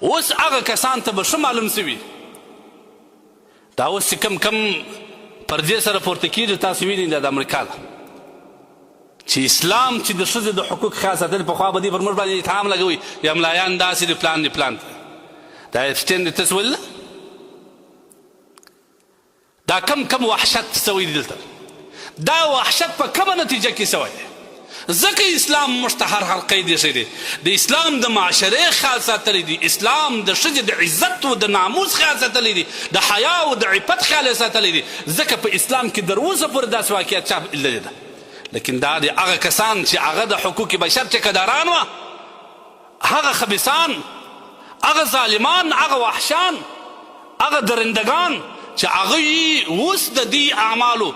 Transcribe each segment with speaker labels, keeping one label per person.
Speaker 1: اوس هغه کسان ته به ښه معلوم شوي دا اوس چې کم کم پردې سره پورته کیږي، تاسو وینئ دا د امریکا ده چې اسلام چې د ښځې د حقوق خیال ساتل، پخوا به دوی پر موږ باندې اتهام لګوي یا ملایان داسې دي، پلان دي، پلان دی. دا اپسټین دی تاسو ولیده دا کم کم وحشت سوی دی دلته، دا وحشت په کومه نتیجه کې سوی دی؟ ځکه اسلام موږ ته هر هر قید ایښی دی، د اسلام د معاشرې خیال ساتلی دی، اسلام د ښځې د عزت او د ناموس خیال ساتلی دی، د حیا او د عفت خیال یې ساتلی دی، ځکه په اسلام کې در اوسه پورې داسې واقعیت چا لیدلې ده. لیکن دا دی هغه کسان چې هغه د حقوق بشر ټیکهداران وه، هغه خبیثان، هغه ظالمان، هغه وحشان، هغه درندګان چې هغوی اوس د دوی اعمالو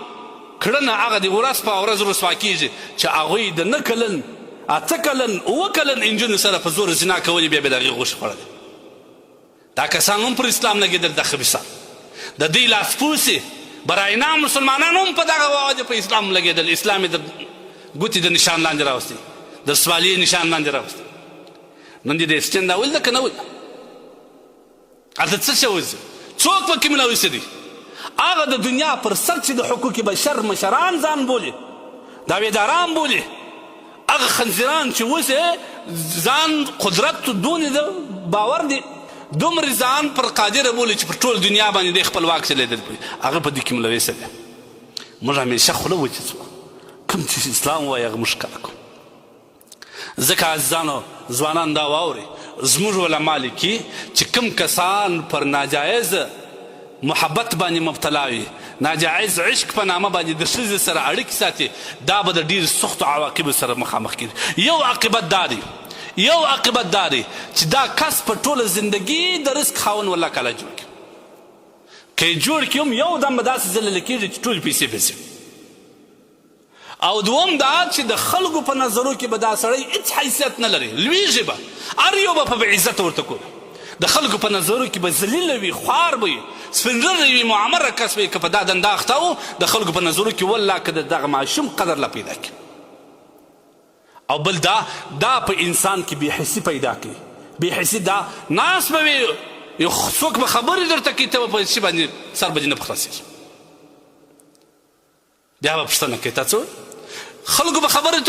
Speaker 1: کړنه هغه دی ورځ په ورځ رسوا کیږي چې هغوی د نه کلن، 8 کلن، 7 کلن انجونو سره په زور زنا کولې، بیا به د هغې غوښې خوړلې. دا کسان هم پر اسلام لګېدل، دا خبیثان، د دوی لاسپوڅي برای نام مسلمانان هم په دغه وجه په اسلام لګېدل. اسلام یې د ګوتې د نشان لاندې راوستی، د سوالیې نشان لاندې راوستی. نن دې د اپسټین دا ولیده که نه ولیده؟ هلته څه شوی؟ څوک پکې ملوث دي؟ هغه د دنیا پر سر چې د حقوق بشر مشران ځان بولي، دعویداران بولي، هغه خنزیران چې اوس ځان قدرت دونې د باور دي، دومره ځان پر قادر بولي چې پر ټول دنیا باندې دی خپل واک چلېدل پرې، هغه په دې کې ملوث دی. موږ همیشه خوله وچه شوه، کوم چې اسلام وایي هغه موږ کار کوو. ځکه عزیزانو ځوانان دا واورئ، زموږ علما لیکي چې کوم کسان پر ناجایز محبت باندې مبتلا وي، ناجایز عشق په نامه باندې د ښځې سره اړیکې ساتي، دا به د ډېرو سختو عواقبو سره مخامخ کېږي. یو عاقبت دا دی، یو عاقبت دا دی چې دا کس په ټوله زندګي د رزق خاوند والله کاله جوړ کړي، که یې جوړ کړي هم یو دم به داسې ذلیله کېږي چې ټولې پیسې به ځي. او دوم دا چې د خلکو په نظرو کې به دا سړی هیڅ حیثیت نه لري، لویږي به، هر یو به په بې عزته ورته کوي، د خلکو په نظرو کې به ذلیل وي، خوار به وي، سپین ږیری وي، معمره کس به وي، که په دا دنده اخته و د خلکو په نظرو کې والله که د دغه ماشوم قدر لا پیدا کړي. او بل دا دا په انسان کې بې حسي پیدا کوي. بې حسي دا ناست به وي، یو څوک به خبرې درته کوي، ته به په شي باندې سر به دې نه په خلاصېږي، بیا به پوښتنه کوي تا څه خلکو به خبرې ته.